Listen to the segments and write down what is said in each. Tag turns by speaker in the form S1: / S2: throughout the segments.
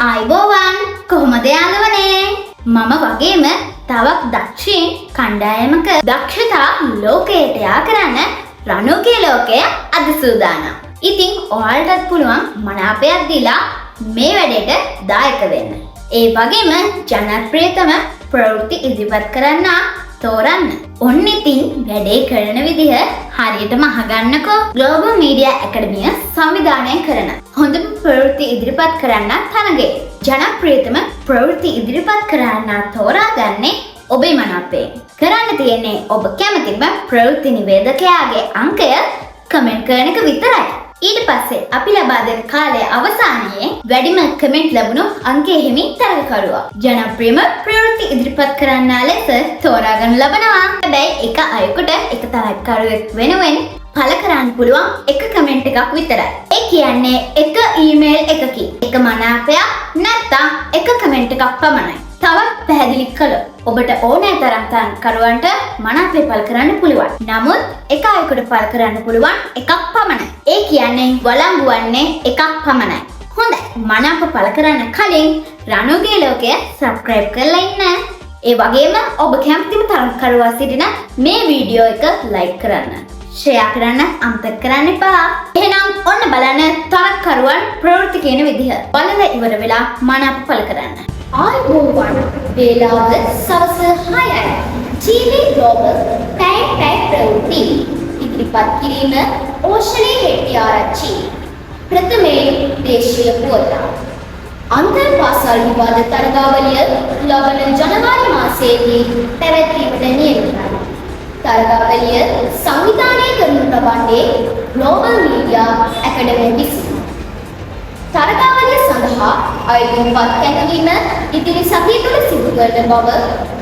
S1: ආයුබෝවන්, කොහොමද යාළුවනේ? මම වගේම තවත් දක්ෂයින් කණ්ඩායමක දක්ෂතා ලෝකයට යා කරන්න රණුගේ ලෝකය අද සූදානම්. ඉතින් ඔයාලටත් පුළුවන් මනාපයක් දීලා මේ වැඩේට දායක වෙන්න. ඒ වගේම ජනප්‍රියතම ප්‍රවෘත්ති ඉදිරිපත් කරන්න තෝරන්න. ඔන්න ඉතින් වැඩේ කරන විදිහ හරියටම අහගන්නකෝ. ග්ලෝබල් මීඩියා ඇකඩමිය සංවිධානය කරන හොඳම ප්‍රවෘත්ති ඉදිරිපත් කරන්න තරගයේ ජනප්‍රියතම ප්‍රවෘත්ති ඉදිරිපත් කරන්න තෝරාගන්නේ ඔබේ මනාපයෙන්. කරන්න තියෙන්නේ ඔබ කැමතිම ප්‍රවෘත්ති නිවේදකයාගේ අංකය කමෙන්ට් කරන එක විතරයි. ඊට පස්සේ අපි ලබා දෙන කාලය අවසානයේ වැඩිම කමෙන්ට් ලැබුණු අංකය හිමි තරගකරුවා ජනප්‍රියම ප්‍රවෘත්ති ඉදිරිපත් කරන්නා ලෙස තෝරාගනු ලබනවා. හැබැයි එක අයෙකුට එක තරගකරුවෙක් වෙනුවෙන් පළ කරන්න පුළුවන් එක කමෙන්ට් එකක් විතරයි. ඒ කියන්නේ එක ඊමේල් එකකින් එක මනාපයක් නැත්තම් එක කමෙන්ට් එකක් පමණයි. තවත් පැහැදිලි කළොත්, ඔබට ඕනෑ තරම් තරගකරුවන්ට මනාපය පළ කරන්න පුළුවන්. නමුත් එක අයෙකුට පළ කරන්න පුළුවන් එකක් පමණයි. ඒ කියන්නේ වළංගු වන්නේ එකක් පමණයි. හොඳයි. මනාප පළ කරන්න කලින් රණුගේ ලෝකය සබ්ස්ක්‍රයිබ් කරලා ඉන්න. ඒ වගේම ඔබ කැමතිම තරගකරුවා සිටින මේ වීඩියෝ එක ලයික් කරන්න. ෂෙයා කරන්න අමතක කරන්න එපා. එහෙනම් ඔන්න බලන්න තරගකරුවන් ප්‍රවෘත්ති කියන විදිහ. බලලා ඉවර වෙලා මනාප පළ කරන්න. ආයුබෝවන්, වේලාව සවස 6යි. ටීවී ග්ලෝබල් පැයෙන් පැය ප්‍රවෘත්ති ඉදිරිපත් කිරීම ඕෂණී හෙට්ටිආරච්චි. ප්‍රථමයෙන් දේශීය පුවත. අන්තර් පාසල් විවාද තරගාවලිය ලබන ජනවාරි මාසයේදී පැවැත්වීමට නියමිතයි. තරගාවලිය සංවිධානය කරනු ලබන්නේ ග්ලෝබල් මීඩියා ඇකඩමි විසින්. තරගාවලිය සඳහා අයදුම්පත් කැඳවීම ඉදිරි සතිය තුළ සිදු කරන බව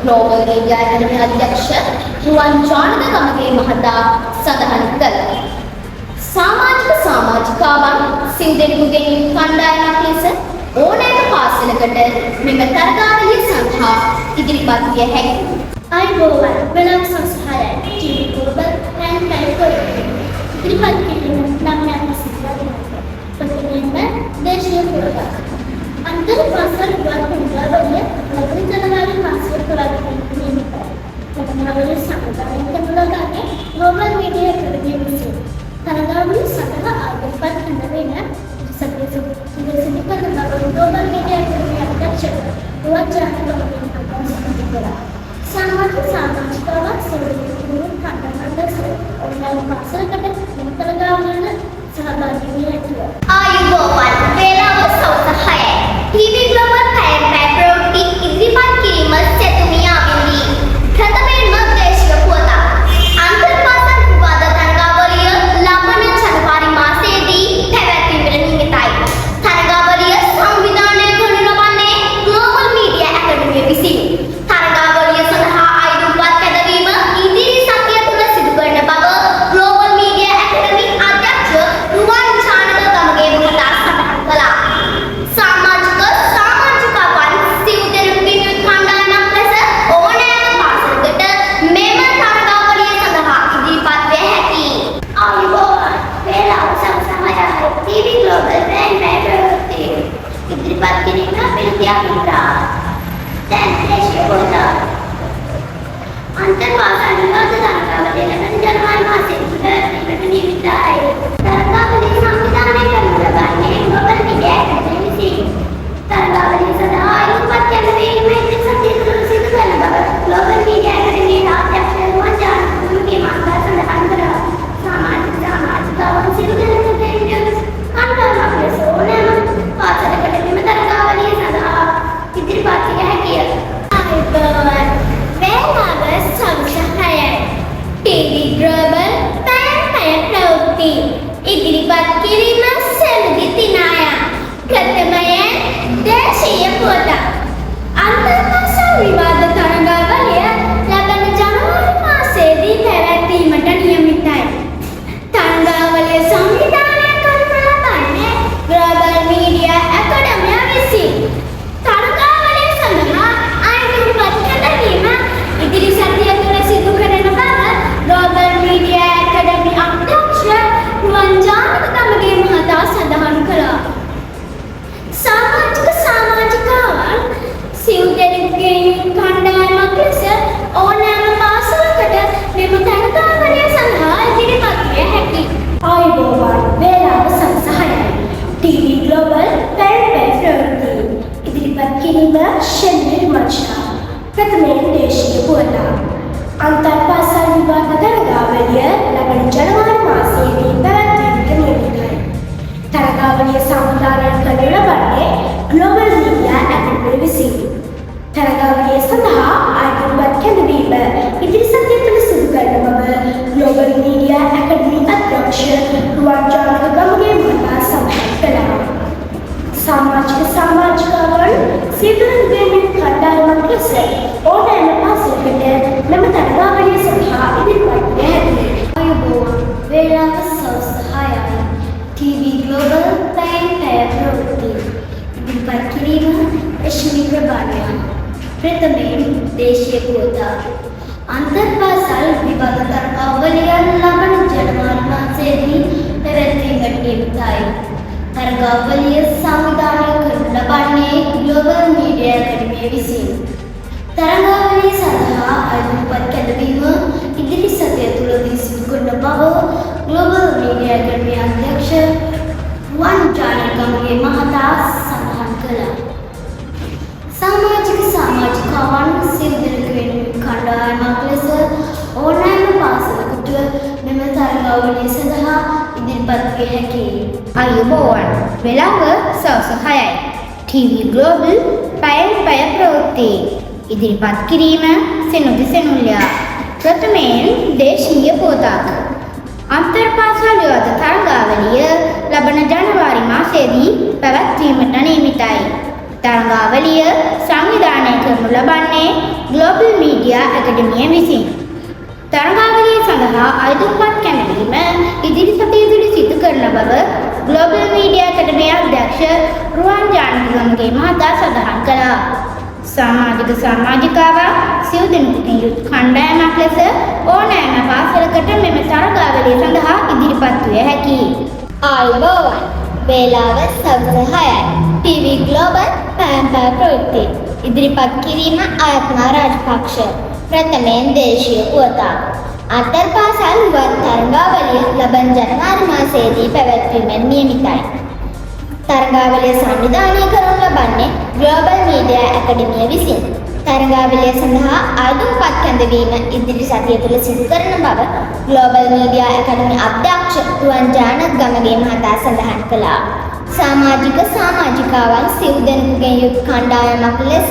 S1: ග්ලෝබල් මීඩියා ඇකඩමි අධ්‍යක්ෂ රුවන් ජානක ගමගේ මහතා සඳහන් කළා. සාමාජික සමාජිකාවන් සිව් දෙනෙකුගෙන් යුත් කණ්ඩායමක් ලෙස ඕනෑම පාසලකට මෙම තරගාවලිය සඳහා ඉදිරිපත් විය හැකිය.
S2: ආයුබෝවන්, වේලාව සවස් 6යි. ටීවී ග්ලෝබල් පැයෙන් පැය ප්‍රවෘත්ති ඉදිරිපත් කිරීම ළමයා විසින්. ප්‍රථමයෙන්ම දේශීය පුවතක්. අන්තර් පාසල් විවාද තරගාවලිය ලබන ජනවාරි මාසයේ පැවැත්වීමට නියමිතයි. තරගාවලිය සංවිධානය කරනු ලබන්නේ ග්ලෝබල් මීඩියා ඇකඩමි විසින්. තරගාවලිය සඳහා අයදුම්පත් කැඳවීම සතිය සිදු කරන බව ග්ලෝබල් මීඩියා ඇකඩමි අධ්‍යක්ෂ රුවන් ජානක ගමගේ මහතා සඳහන් කළා. සාමාජික සමාජිකාවන් සිව් දෙනෙකුගෙන් කණ්ඩායමක් ලෙස ඕනෑම පාසලකට මෙම තරගාවලියට සහභාගී විය හැකිය.
S1: ආයුබෝවන්, වේලාව සවස 6යි. ටීවී ග්ලෝබල් පැයෙන් පැය ප්‍රවෘත්ති ඉදිරිපත් කිරීම සෙතුමි ආවින්දී. ප්‍රථමයෙන්ම දේශීය පුවතක්. අන්තර් පාසල් විවාද තරගාවලිය ලබන ජනවාරි මාසයේදී පැවැත්වීමට නියමිතයි. තරගාවලිය සංවිධානය කරනු ලබන්නේ ග්ලෝබල් මීඩියා ඇකඩමිය විසින්. තරගාවලිය සඳහා අයදුම්පත් කැඳවීම ඉදිරි සතිය තුළ සිදු කරන බව ග්ලෝබල් මීඩියා ඇකඩමි අධ්‍යක්ෂ රුවන් ජානක ගමගේ මහතා සඳහන් කළා. සාමාජික සමාජිකාවන් සිව් දෙනෙකුගෙන් යුත් කණ්ඩායමක් ලෙස ඕනෑම පාසලකට මෙම තරගාවලිය සඳහා ඉදිරිපත් විය හැකිය.
S2: ආයුබෝවන්, වේලාව සවස් 6යි. ටීවී ග්ලෝබල් පැයෙන් පැය ප්‍රවෘත්ති ඉදිරිපත් කිරීම පිළිතියක් මිත්‍රා. දැන් දේශීය පුවත. අන්තර් පාසල් විවාද තරගාවලිය ලබන ජනවාරි මාසයේ පැවැත්වීමට නියමිතයි. තරගාවලිය සංවිධානය කරනු ලබන්නේ ග්ලෝබල් මීඩියා ඇකඩමි විසින්. තරගාවලිය සඳහා අයදුම්පත් කැඳවීම ඉදිරි සතිය තුළ සිදු කරන බව ග්ලෝබල් මීඩියා ඇකඩමියේ අධ්‍යක්ෂ රුවන් ජානක ගමගේ මහතා සඳහන් කළා. සාමාජික සමාජිකාවන් සිව් දෙනෙකුගෙන් යුත් කණ්ඩායමක් ලෙස ඕනෑම පාසලකට මෙම තරගාවලිය සඳහා ඉදිරිපත් විය හැකිය. ආයුබෝවන්, වේලාව සවස් 6යි. ටීවී ග්ලෝබල් පැයෙන් පැය ප්‍රවෘත්ති ඉදිරිපත් කිරීම සෙනුදි තිනායා. ප්‍රථමයෙන් කිරීම ශෙල්ලි මච්චා. ප්‍රථමයෙන් දේශීය පුවතක්. අන්තර් පාසල් විවාද තරගාවලිය ලබන ජනවාරි මාසයේදී පැවැත්වීමට නියමිතයි. තරගාවලිය සංවිධානය කරනු ලබන්නේ ග්ලෝබල් මීඩියා ඇකඩමි විසින්. තරගාවලිය සඳහා අයදුම්පත් කැඳවීම ඉදිරි සතිය තුළ සිදු කරන බව ග්ලෝබල් මීඩියා ඇකඩමි අධ්‍යක්ෂ රුවන් ජානක ගමගේ මහතා සඳහන් කළා. සමාජික සමාජිකාවන් සියලු දෙනෙකුගෙන් කණ්ඩායමක් ලෙස ඕනෑම පාසලකට මෙම තරගාවලිය සඳහා ඉදිරිපත් විය හැකිය.
S1: ආයුබෝවන්, වේලාව සවස් 6යි. ටීවී ග්ලෝබල් පැයෙන් පැය ප්‍රවෘත්ති. ඉදිරිපත් කිරීම එෂ්මි ප්‍රභානියා. ප්‍රථමයෙන් දේශීය පුවතක්. අන්තර් පාසල් විවාද තරගාවලියන් ලබන ජනවාරි මාසයේදී පැවැත්වීමට නියමිතයි. තරගාවලිය සංවිධානය කරනු ලබන්නේ ග්ලෝබල් මීඩියා ඇකඩමිය විසින්. තරගාවලිය සඳහා අයදුම්පත් කැඳවීම ඉදිරි සතිය තුළදී සිදු කරන බව ග්ලෝබල් මීඩියා ඇකඩමි අධ්‍යක්ෂ රුවන් ජානක ගමගේ මහතා සඳහන් කළා. සමාජික සමාජිකාවන් සියලු දෙනෙකු කණ්ඩායමක් ලෙස ඕනෑම පාසලකට මෙම තරගාවලිය සඳහා ඉදිරිපත් විය හැකියි.
S3: ආයුබෝවන්, වෙලාව සවස 6යි. ටීවී ග්ලෝබල් පැයෙන් පැය ප්‍රවෘත්ති. ඉදිරිපත් කිරීම සෙනුති සෙනුල්යා. ප්‍රථමයෙන් දේශීය පුවතක්. අන්තර් පාසල් විවාද තරගාවලිය ලබන ජනවාරි මාසයේදී පැවැත්වීමට නියමිතයි. තරගාවලිය සංවිධානය කරනු ලබන්නේ ග්ලෝබල් මීඩියා ඇකඩමිය විසින්. තරගාවලිය සඳහා අයදුම්පත් කැඳවීම ඉදිරි සතිය තුළ සිදු කරන බව ග්ලෝබල් මීඩියා ඇකඩමිය අධ්‍යක්ෂ රුවන් ජානක ගමගේ මහතා සඳහන් කළා. සමාජික සමාජිකාවන් සිව් දෙනෙකුගෙන් යුත් කණ්ඩායමක් ලෙස ඕනෑම පාසලකට මෙම තරගාවලිය සඳහා ඉදිරිපත් විය හැකියි.
S1: ආයුබෝවන්, වේලාව සවස 6යි. ටීවී ග්ලෝබල් පැයෙන් පැය ප්‍රවෘත්ති. ඉදිරිපත් කිරීම ආයත්මා රාජපක්ෂ. ප්‍රථමයෙන් දේශීය පුවතක්. අන්තර් පාසල් විවාද තරගාවලිය ලබන ජනවාරි මාසයේදී පැවැත්වීමට නියමිතයි. තරගාවලිය සංවිධානය කරනු ලබන්නේ ග්ලෝබල් මීඩියා ඇකඩමිය විසින්. තරගාවලිය සඳහා අයදුම්පත් කැඳවීම ඉදිරි සතිය තුළ සිදු කරන බව ග්ලෝබල් මීඩියා ඇකඩමි අධ්‍යක්ෂ රුවන් ජානක ගමගේ මහතා සඳහන් කළා. සමාජික සමාජිකාවන් සිව් දෙනෙකුගෙන් යුත් කණ්ඩායමක් ලෙස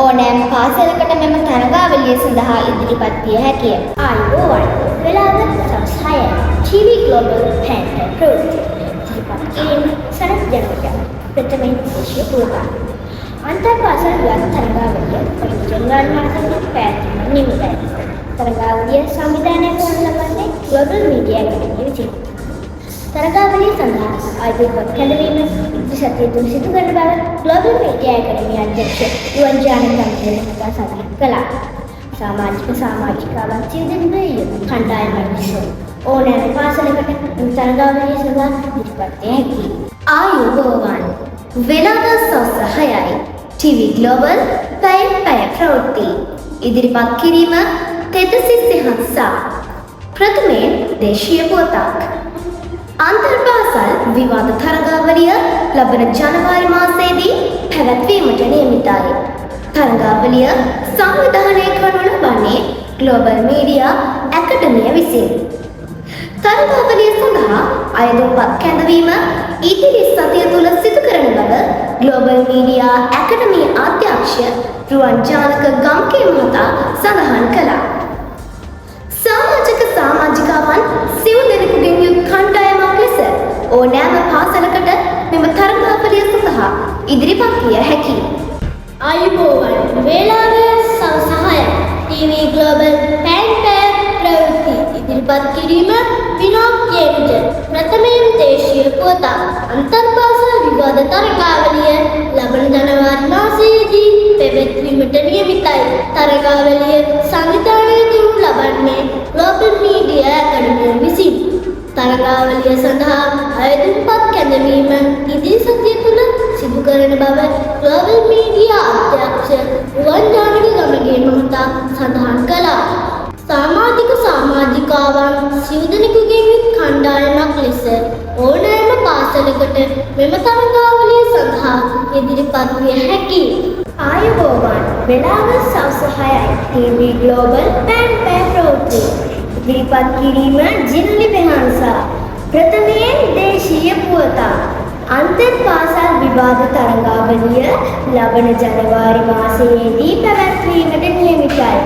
S1: ඕනෑම පාසලකට මෙම තරගාවලිය සඳහා ඉදිරිපත් විය හැකිය.
S2: ආයුබෝවන්, වේලාව සවස් 6යි. ටීවී ග්ලෝබල් පැයෙන් පැය ප්‍රවෘත්ති. ඉදිරිපත් කිරීම සනත් ජනෝජ. ප්‍රථමයෙන් දේශීය පුවතක්. අන්තර් පාසල් විවාද තරගාවලිය පහු ජනවාරි මාසයේ පැවැත්වීමට නියමිතයි. තරගාවලිය සංවිධානය කරනු ලබන්නේ ග්ලෝබල් මීඩියා ඇකඩමිය විසින්. තරගාවලිය සඳහා අයදුම්පත් කැඳවීම ඉදිරි සතිය තුළ සිදු කරන බව ග්ලෝබල් මීඩියා ඇකඩමි අධ්‍යක්ෂ රුවන් ජානක ගමගේ මහතා සඳහන් කළා. සමාජික සමාජිකාවන් සිව් දෙනෙකුගෙන් යුත් කණ්ඩායමක් ලෙස ඕනෑම පාසලකට මෙම තරගාවලිය සඳහා ඉදිරිපත් විය හැකියි.
S1: ආයුබෝවන්, වේලාව සවස් 6යි. ටීවී ග්ලෝබල් පැයෙන් පැය ප්‍රවෘත්ති. ඉදිරිපත් කිරීම තෙතසි සිහන්සා. ප්‍රථමයෙන් දේශීය පුවතක්. අන්තර් පාසල් විවාද තරගාවලිය ලබන ජනවාරි මාසයේදී පැවැත්වීමට නියමිතයි. තරගාවලිය සංවිධානය කරනු ලබන්නේ ග්ලෝබල් මීඩියා ඇකඩමිය විසින්. තරගාවලිය සඳහා අයදුම්පත් කැඳවීම ඉදිරි සතිය තුළ සිදු කරන බව ග්ලෝබල් මීඩියා ඇකඩමි අධ්‍යක්ෂ රුවන් ජානක ගම්කේ මහතා සඳහන් කළා. සමාජික සමාජිකාවන් සිව් දෙනෙකුගෙන් යුත් කණ්ඩායමක් ලෙස ඕනෑම පාසලකට මෙම තරගාවලිය සඳහා ඉදිරිපත් විය හැකියි.
S2: ආයුබෝවන්, වේලාව සවස් 6යි. ටීවී ග්ලෝබල් පැයෙන් පැය ප්‍රවෘත්ති. ඉදිරිපත් කිරීම විනෝද් ජේමිජ. ප්‍රථමයෙන් දේශීය පුවතක්. අන්තර් පාසල් විවාද තරගාවලිය ලබන ජනවාරි මාසයේදී පැවැත්වීමට නියමිතයි. තරගාවලිය සංවිධානය කරනු ලබන්නේ ග්ලෝබල් මීඩියා ඇකඩමිය විසින්. තරගාවලිය සඳහා අයදුම්පත් කැඳවීම ඉදිරි සතිය තුළ සිදු කරන බව ග්ලෝබල් මීඩියා අධ්‍යක්ෂ රුවන් ජානක ගමගේ මහතා සඳහන් කළා. සමාජික සමාජිකාවන් සිව් දෙනෙකුගෙන් යුත් කණ්ඩායමක් ලෙස ඕනෑම පාසලකට මෙම තරගාවලිය සඳහා ඉදිරිපත් විය හැකියි. ආයුබෝවන්. වේලාව සවස 6යි. ටීවී ග්ලෝබල් පැන් පැය ප්‍රවෘත්ති. ඉදිරිපත් කිරීම ජිල්ලි මෙහන්සා. ප්‍රථමයෙන් දේශීය පුවතක්. අන්තර් පාසල් විවාද තරඟාවලිය ලබන ජනවාරි මාසයේදී පැවැත්වීමට නියමිතයි.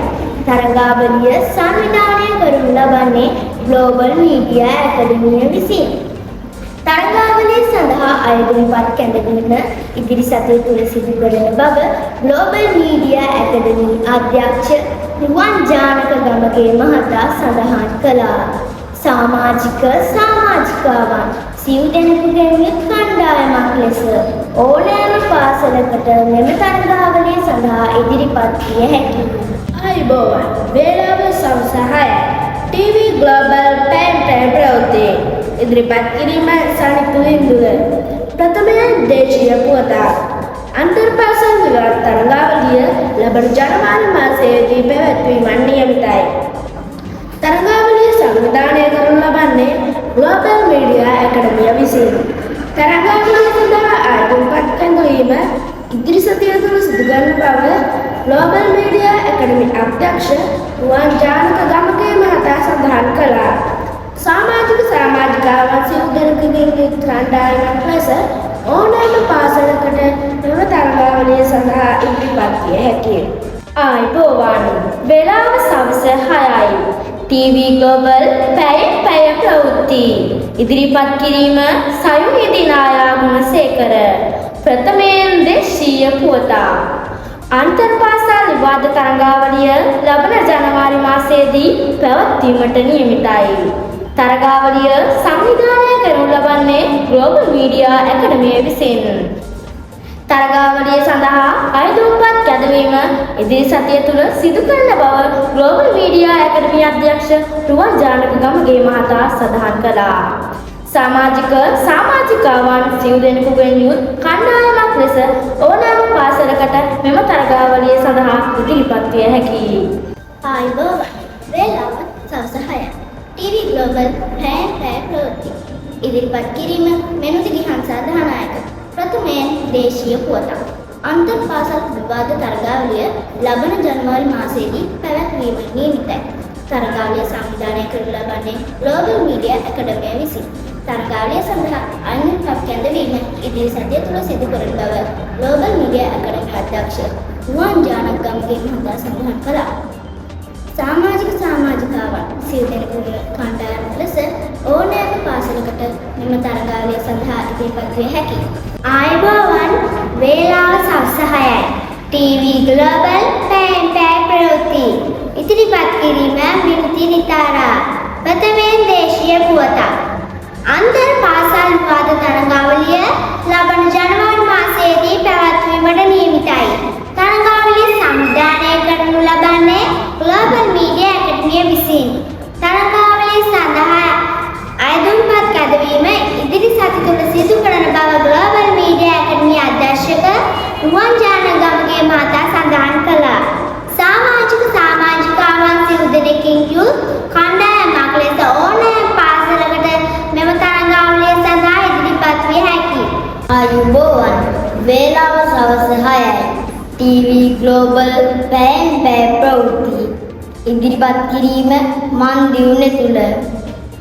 S2: තරඟාවලිය සංවිධානය කරනු ලබන්නේ ග්ලෝබල් මීඩියා ඇකඩමිය විසින්. තරඟාවලිය සඳහා අයදුම්පත් කැඳවීම ඉදිරි සතිය තුළ සිදු කරන බව ග්ලෝබල් මීඩියා ඇකඩමි අධ්‍යක්ෂ රුවන් ජානක ගමගේ මහතා සඳහන් කළා. සමාජික සමාජිකාවන් සිව් දෙනෙකුගෙන් යුත් කණ්ඩායමක් ලෙස ඕනෑම පාසලකට මෙම තරඟාවලිය සඳහා ඉදිරිපත් විය හැකිය.
S4: ආයුබෝවන්. වේලාව සවස 6යි. ටීවී ග්ලෝබල් පැන් පැය ප්‍රවෘත්ති. ඉදිරිපත් කිරීම සනිතු හින්දුල. ප්‍රථමයෙන් දේශීය පුවතක්. අන්තර් පාසල් විවාද තරඟාවලිය ලබන ජනවාරි මාසයේදී පැවැත්වීමට නියමිතයි. තරඟාවලිය සංවිධානය කරනු ලබන්නේ ග්ලෝබල් මීඩියා ඇකඩමිය විසින්. තරඟාවලිය සඳහා අයදුම්පත් කැඳවීම ඉදිරි සතිය තුළ සිදු කරන බව ග්ලෝබල් මීඩියා ඇකඩමි අධ්‍යක්ෂ රුවන් ජානක ගමගේ මහතා සඳහන් කළා. සමාජික සමාජිකාවන් සිව් දෙනෙකුගෙන් යුත් කණ්ඩායමක් ලෙස ඕනෑම පාසලකට මෙම තරඟාවලිය සඳහා ඉදිරිපත් විය හැකිය.
S5: ආයුබෝවන්. වේලාව සවස 6යි. ටීවී ග්ලෝබල් පැයෙන් පැය ප්‍රවෘත්ති. ඉදිරිපත් කිරීම සයුහි දිනායා ගුණසේකර. ප්‍රථමයෙන් දේශීය පුවතක්. අන්තර් පාසල් විවාද තරඟාවලිය ලබන ජනවාරි මාසයේදී පැවැත්වීමට නියමිතයි. තරගාවලිය සංවිධානය කරනු ලබන්නේ ග්ලෝබල් මීඩියා ඇකඩමිය විසින්. තරගාවලිය සඳහා අයදුම්පත් කැඳවීම ඉදිරි සතිය තුළ සිදු කරන බව ග්ලෝබල් මීඩියා ඇකඩමි අධ්‍යක්ෂ රුවන් ජානක ගමගේ මහතා සඳහන් කළා. සමාජික සමාජිකාවන් සිව් දෙනෙකුගෙන් යුත් කණ්ඩායමක් ලෙස ඕනෑම පාසලකට මෙම තරගාවලිය සඳහා ඉදිරිපත් විය හැකියි.
S1: ආයුබෝවන්. වේලාව සවස 6යි. ටීවී ග්ලෝබල් පැයෙන් පැය ප්‍රවෘත්ති. ඉදිරිපත් කිරීම මෙනුති ගිහන්සා දහනායක. ප්‍රථමයෙන් දේශීය පුවතක්. අන්තර් පාසල් විවාද තරගාවලිය ලබන ජනවාරි මාසයේදී පැවැත්වීමට නියමිතයි. තරගාවලිය සංවිධානය කරනු ලබන්නේ ග්ලෝබල් මීඩියා ඇකඩමිය විසින්. තරගාවලිය සඳහා අයදුම්පත් කැඳවීම ඉදිරි සතිය තුළ සිදු කරන බව ග්ලෝබල් මීඩියා ඇකඩමි අධ්‍යක්ෂ රුවන් ජානක ගමගේ මහතා සඳහන් කළා. සමාජික සමාජිකාවන් සිව් දෙනෙකුගේ කණ්ඩායමක් ලෙස ඕනෑම පාසලකට මෙම තරගාවලිය සඳහා ඉදිරිපත් විය හැකිය.
S3: ආයුබෝවන්. වේලාව සවස 6යි. ටීවී ග්ලෝබල් පැයෙන් පැය ප්‍රවෘත්ති. ඉදිරිපත් කිරීම මිනුති නිතාරා. ප්‍රථමයෙන් දේශීය පුවතක්. අන්තර් පාසල් විවාද තරඟාවලිය ලබන ජනවාරි මාසයේදී පැවැත්වීමට නියමිතයි. තරඟාවලිය සංවිධානය කරනු ලබන්නේ ග්ලෝබල් මීඩියා ඇකඩමිය විසින්. තරඟාවලිය සඳහා අයදුම්පත් කැඳවීම ඉදිරි සති තුළ සිදු කරන බව ග්ලෝබල් මීඩියා ඇකඩමි අධ්‍යක්ෂක රුවන් ජානක ගමගේ මහතා සඳහන් කළා. සමාජික සමාජිකාවන් සිව් දෙනෙකින් යුත් කණ්ඩායමක් ලෙස ඕනෑම පාසලකට මෙම තරඟාවලිය සඳහා ඉදිරිපත් විය හැකිය.
S6: ආයුබෝවන්. වේලාව සවස 6යි. ටීවී ග්ලෝබල් පැයෙන් පැය ප්‍රවෘත්ති. ඉදිරිපත් කිරීම මන් දියුණ තුල.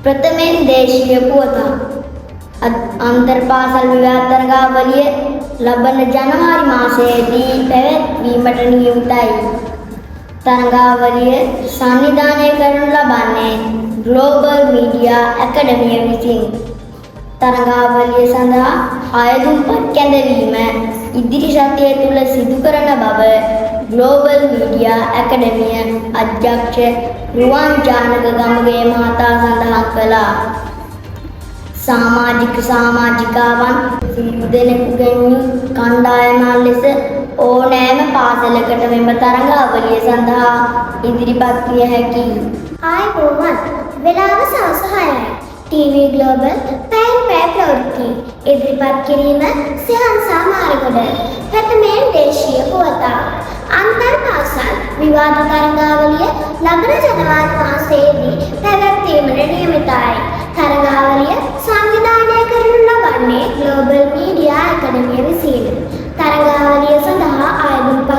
S6: ප්‍රථමයෙන් දේශීය පුවතක්. අන්තර් පාසල් විවාද තරගාවලිය ලබන ජනවාරි මාසයේදී පැවැත්වීමට නියමිතයි. තරගාවලිය සංවිධානය කරනු ලබන්නේ ග්ලෝබල් මීඩියා ඇකඩමිය විසින්. තරගාවලිය සඳහා අයදුම්පත් කැඳවීම ඉදිරි සතිය තුළ සිදු කරන බව ග්ලෝබල් මීඩියා ඇකඩමිය අධ්‍යක්ෂ රුවන් ජානක ගමගේ මහතා සඳහන් කළා. සමාජික සමාජිකාවන් සිව් දෙනෙකුගෙන් යුත් කණ්ඩායමක් ලෙස ඕනෑම පාසලකට මෙම තරගාවලිය සඳහා ඉදිරිපත් විය හැකියි.
S2: ආයුබෝවන්. වේලාව සවස 6යි. ටීවී ග්ලෝබල් පැයෙන් පැය ප්‍රවෘත්ති. ඉදිරිපත් කිරීම සිහන්සා මාරගොඩ. ප්‍රථමයෙන් දේශීය පුවතක්. අන්තර් පාසල් විවාද තරගාවලිය ලබන ජනවාරි මාසයේදී පැවැත්වීමට නියමිතයි. තරගාවලිය සංවිධානය කරනු ලබන්නේ ග්ලෝබල් මීඩියා ඇකඩමිය විසින්. තරගාවලිය සඳහා අයදුම්පත්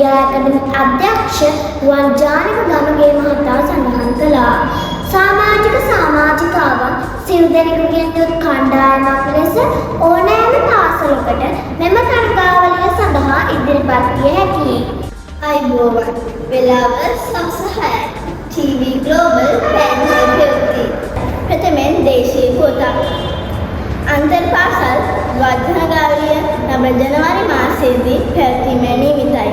S2: මීඩියා ඇකඩමි අධ්‍යක්ෂ රුවන් ජානක ගමගේ මහතා සඳහන් කළා. සමාජික සමාජිකාවන් සිව් දෙනෙකුගෙන් යුත් කණ්ඩායමක් ලෙස ඕනෑම පාසලකට මෙම තරගාවලිය සඳහා ඉදිරිපත් විය හැකියි.
S6: ආයුබෝවන්. වේලාව සවස 6යි. ටීවී ග්ලෝබල් පැන් ප්‍රවෘත්ති.
S4: ප්‍රථමයෙන් දේශීය පුවතක්. අන්තර් පාසල් වාද්‍ය තරගාවලිය ලබන ජනවාරි මාසයේදී පැවැත්වීමට නියමිතයි.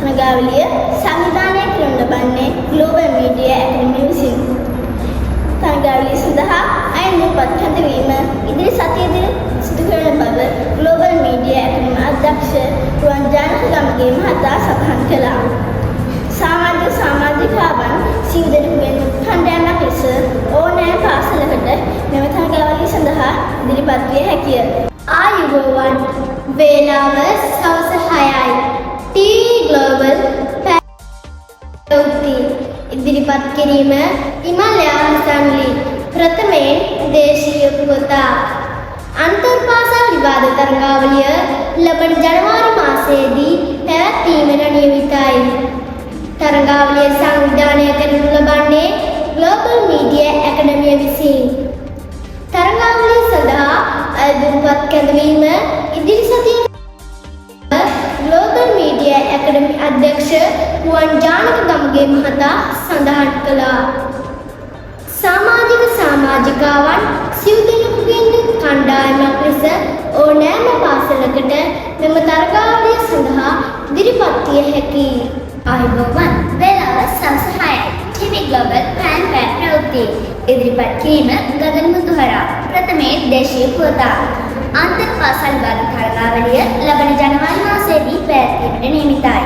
S4: තරගාවලිය සංවිධානය කරනු ලබන්නේ ග්ලෝබල් මීඩියා ඇකඩමි විසින්. තරගාවලිය සඳහා අයදුම්පත් කැඳවීම ඉදිරි සතියේදී සිදු කරන බව ග්ලෝබල් මීඩියා ඇකඩමි අධ්‍යක්ෂ රුවන් ජානක ගමගේ මහතා සඳහන් කළා. සමාජික සමාජිකාවන් සිව් දෙනෙකුගෙන් කණ්ඩායමක් ලෙස ඕනෑම පාසලකට මෙම තරගාවලිය සඳහා ඉදිරිපත් විය හැකිය.
S2: ආයුබෝවන්. වේලාව සවස 6යි. ටීවී ග්ලෝබල් ප්‍රවෘත්ති ඉදිරිපත් කිරීම ඉමල්යා හසන්ලි. ප්‍රථමයෙන් දේශීය පුවතක්. අන්තර් පාසල් විවාද තරගාවලිය ලබන ජනවාරි මාසයේදී පැවැත්වීමට නියමිතයි. තරගාවලිය සංවිධානය කරනු ලබන්නේ ග්ලෝබල් මීඩියා ඇකඩමිය විසින්. තරගාවලිය සඳහා අයදුම්පත් කැඳවීම ඉදිරි සතියේ ග්ලෝබල් මීඩියා ඇකඩමි අධ්‍යක්ෂ රුවන් ජානක ගමගේ මහතා සඳහන් කළා. සමාජික සමාජිකාවන් සිව් දෙනෙකුගෙන් යුත් කණ්ඩායමක් ලෙස ඕනෑම පාසලකට මෙම තරගාවලිය සඳහා ඉදිරිපත් විය හැකියි.
S1: ආයුබෝවන්. වේලාව සවස 6යි. ටීවී ග්ලෝබල් පැන් පැන් ප්‍රවෘත්ති ඉදිරිපත් කිරීම ගගන මුතුහරා. ප්‍රථමයෙන් දේශීය පුවතක්. අන්තර් පාසල් වාද තරගාවලිය ලබන ජනවාරි මාසයේදී පැවැත්වීමට නියමිතයි.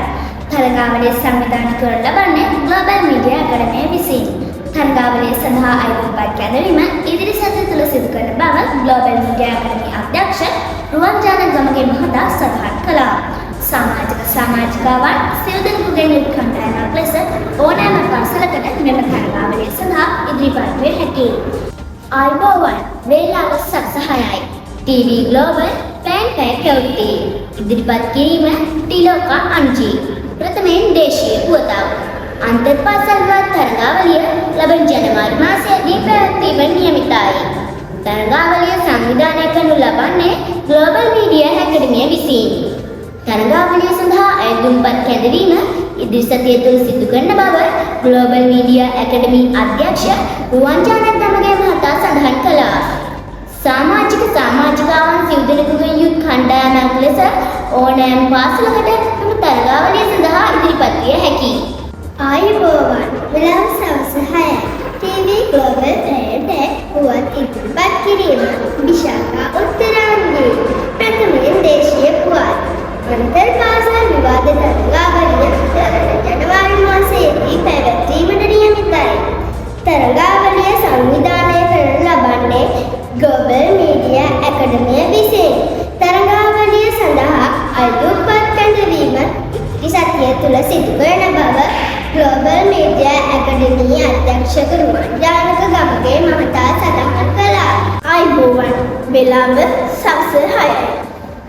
S1: තරගාවලිය සංවිධානය කරනු ලබන්නේ ග්ලෝබල් මීඩියා ඇකඩමිය විසින්. තරගාවලිය සඳහා අයදුම්පත් කැඳවීම ඉදිරි සතිය තුළ සිදු කරන බව ග්ලෝබල් මීඩියා ඇකඩමි අධ්‍යක්ෂ රුවන් ජානක ගමගේ මහතා සඳහන් කළා. සමාජික සමාජිකාවන් සිව් දෙනෙකුගෙන් යුත් කණ්ඩායමක් ලෙස ඕනෑම පාසලකට මෙම තරගාවලිය සඳහා ඉදිරිපත් විය හැකියි. ආයුබෝවන්. වේලාව සවස 6යි. ටීවී ග්ලෝබල් පෑන් පැය ප්‍රවෘත්ති ඉදිරිපත් කිරීම ටිලෝකා අංජි. ප්‍රථමයෙන් දේශීය පුවතක්. අන්තර් පාසල් වාද තරගාවලිය ලබන ජනවාරි මාසයේදී පැවැත්වීමට නියමිතයි. තරගාවලිය සංවිධානය කරනු ලබන්නේ ග්ලෝබල් මීඩියා ඇකඩමිය විසින්. තරගාවලිය සඳහා අයදුම්පත් කැඳවීම ඉදිරි සතිය තුළ සිදු කරන බව ග්ලෝබල් මීඩියා ඇකඩමි අධ්‍යක්ෂ රුවන් ජානක ගමගේ මහතා සඳහන් කළා. සමාජික සමාජිකාවන් සිව් දෙනෙකුගෙන් යුත් කණ්ඩායමක් ලෙස ඕනෑම පාසලකට මෙම තරගාවලිය සඳහා ඉදිරිපත් විය හැකියි.
S2: ආයුබෝවන්. වේලාව සවස 6යි. ටීවී ග්ලෝබල් පැය පැය පුවත් ඉදිරිපත් කිරීම විශාඛා උත්තරාංගී. ප්‍රථමයෙන් දේශීය පුවත්. අන්තර් පාසල් විවාද තරගාවලිය ලබන ජනවාරි මාසයේදී පැවැත්වීමට නියමිතයි. තරගාවලිය සංවිධානය කරනු ලබන්නේ ග්ලෝබල් මීඩියා ඇකඩමිය විසින්. තරගාවලිය සඳහා අයදුම්පත් කැඳවීම ඉදිරි සතිය තුළ සිදු කරන බව ග්ලෝබල් මීඩියා ඇකඩමි අධ්‍යක්ෂක රුවන් ජානක ගමගේ මහතා සඳහන් කළා.
S4: ආයුබෝවන්. වේලාව සවස 6යි.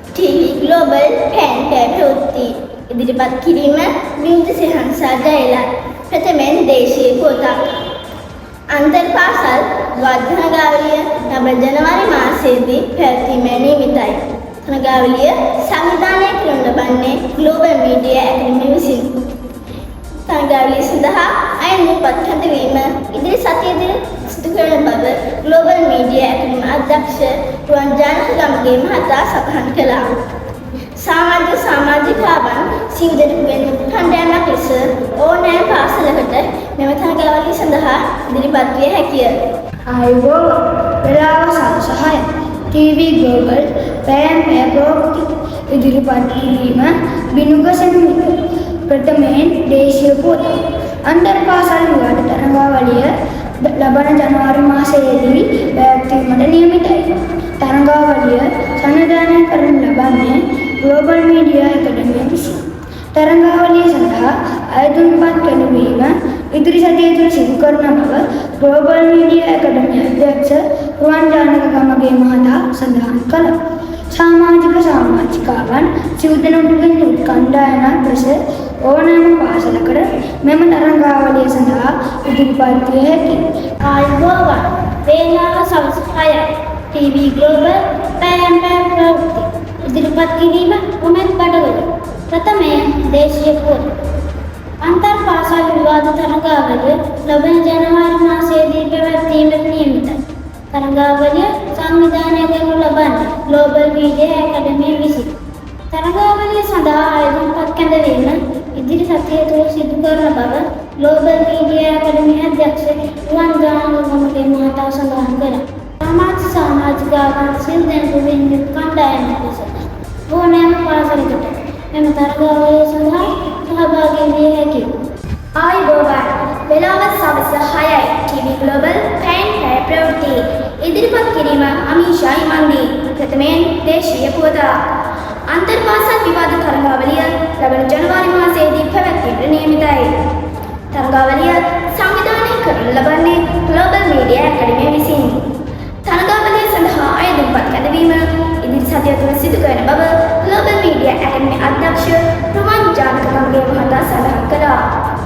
S4: ටීවී ග්ලෝබල් පෑන් පැය ප්‍රවෘත්ති ඉදිරිපත් කිරීම විමුක්ති සෙහන්සා ජයලත්. ප්‍රථමයෙන් දේශීය පුවතක්. අන්තර් පාසල් වාද්‍ය තරගාවලිය ලබන ජනවාරි මාසයේදී පැවැත්වීමට නියමිතයි. තරගාවලිය සංවිධානය කරනු ලබන්නේ ග්ලෝබල් මීඩියා ඇකඩමි විසින්. තරගාවලිය සඳහා අයදුම්පත් කැඳවීම ඉදිරි සතියේදී සිදු කරන බව ග්ලෝබල් මීඩියා ඇකඩමි අධ්‍යක්ෂ රුවන් ජානක ගමගේ මහතා සඳහන් කළා. සමාජික සමාජිකාවන් සිව් දෙනෙකුගෙන් කණ්ඩායමක් ලෙස ඕනෑම පාසලකට මෙම තරගාවලිය සඳහා ඉදිරිපත් විය හැකිය.
S3: ආයුබෝවන්. වේලාව සවස 6යි. ටීවී ග්ලෝබල් පෑන් පැය ප්‍රවෘත්ති ඉදිරිපත් කිරීම බිනුග සෙනුමිත. ප්‍රථමයෙන් දේශීය පුවත. අන්තර් පාසල් විවාද තරගාවලිය ලබන ජනවාරි මාසයේදී පැවැත්වීමට නියමිතයි. තරගාවලිය සංවිධානය කරනු ලබන්නේ ග්ලෝබල් මීඩියා ඇකඩමිය විසින්. තරගාවලිය සඳහා අයදුම්පත් කැඳවීම ඉදිරි සතිය තුළ සිදු කරන බව ග්ලෝබල් මීඩියා ඇකඩමි අධ්‍යක්ෂ රුවන් ජානක ගමගේ මහතා සඳහන් කළා. සමාජික සමාජිකාවන් සිව් දෙනෙකුගෙන් යුත් කණ්ඩායමක් ලෙස ඕනෑම පාසලකට මෙම තරඟාවලිය සඳහා ඉදිරිපත් විය හැකිය.
S2: ආයුබෝවන්. වේලාව සවස් 6යි. ටීවී ග්ලෝබල් පැයෙන් පැය ප්‍රවෘත්ති. ඉදිරිපත් කිරීම උමෙත් බඩගොඩ. ප්‍රථමයෙන් දේශීය පුවත්. අන්තර් පාසල් විවාද තරඟාවලිය ලබන ජනවාරි මාසයේදී පැවැත්වීමට නියමිතයි. තරඟාවලිය සංවිධානය කරනු ලබන්නේ ග්ලෝබල් මීඩියා ඇකඩමිය විසින්. තරඟාවලිය සඳහා අයදුම්පත් කැඳවීම ඉදිරි සතිය තුළ සිදු කරන බව ග්ලෝබල් මීඩියා ඇකඩමි අධ්‍යක්ෂ රුවන් ගානගමගේ මහතා සඳහන් කළා. සමාජ සමාජිකාවන් සිල් දෙනෙකු යුත් කණ්ඩායමක් ලෙස ඕනෑම පාසලකට මෙම තරඟාවලිය සඳහා සහභාගී විය හැකිය.
S5: ආයුබෝවන්. වේලාව සවස 6යි. ටීවී ග්ලෝබල් පැයෙන් පැය ප්‍රවෘත්ති. ඉදිරිපත් කිරීම අමීෂා ඉමන්දී. ප්‍රථමයෙන් දේශීය පුවත. අන්තර් පාසල් විවාද තරඟාවලිය ලබන ජනවාරි මාසයේදී පැවැත්වීමට නියමිතයි. තරඟාවලිය සංවිධානය කරනු ලබන්නේ ග්ලෝබල් මීඩියා ඇකඩමිය විසින්. තරඟාවලිය සඳහා අයදුම්පත් කැඳවීම ඉදිරි සතිය තුළ සිදු කරන බව ග්ලෝබල් මීඩියා ඇකඩමි අධ්‍යක්ෂ රුවන් ජානක ගමගේ මහතා සඳහන් කළා.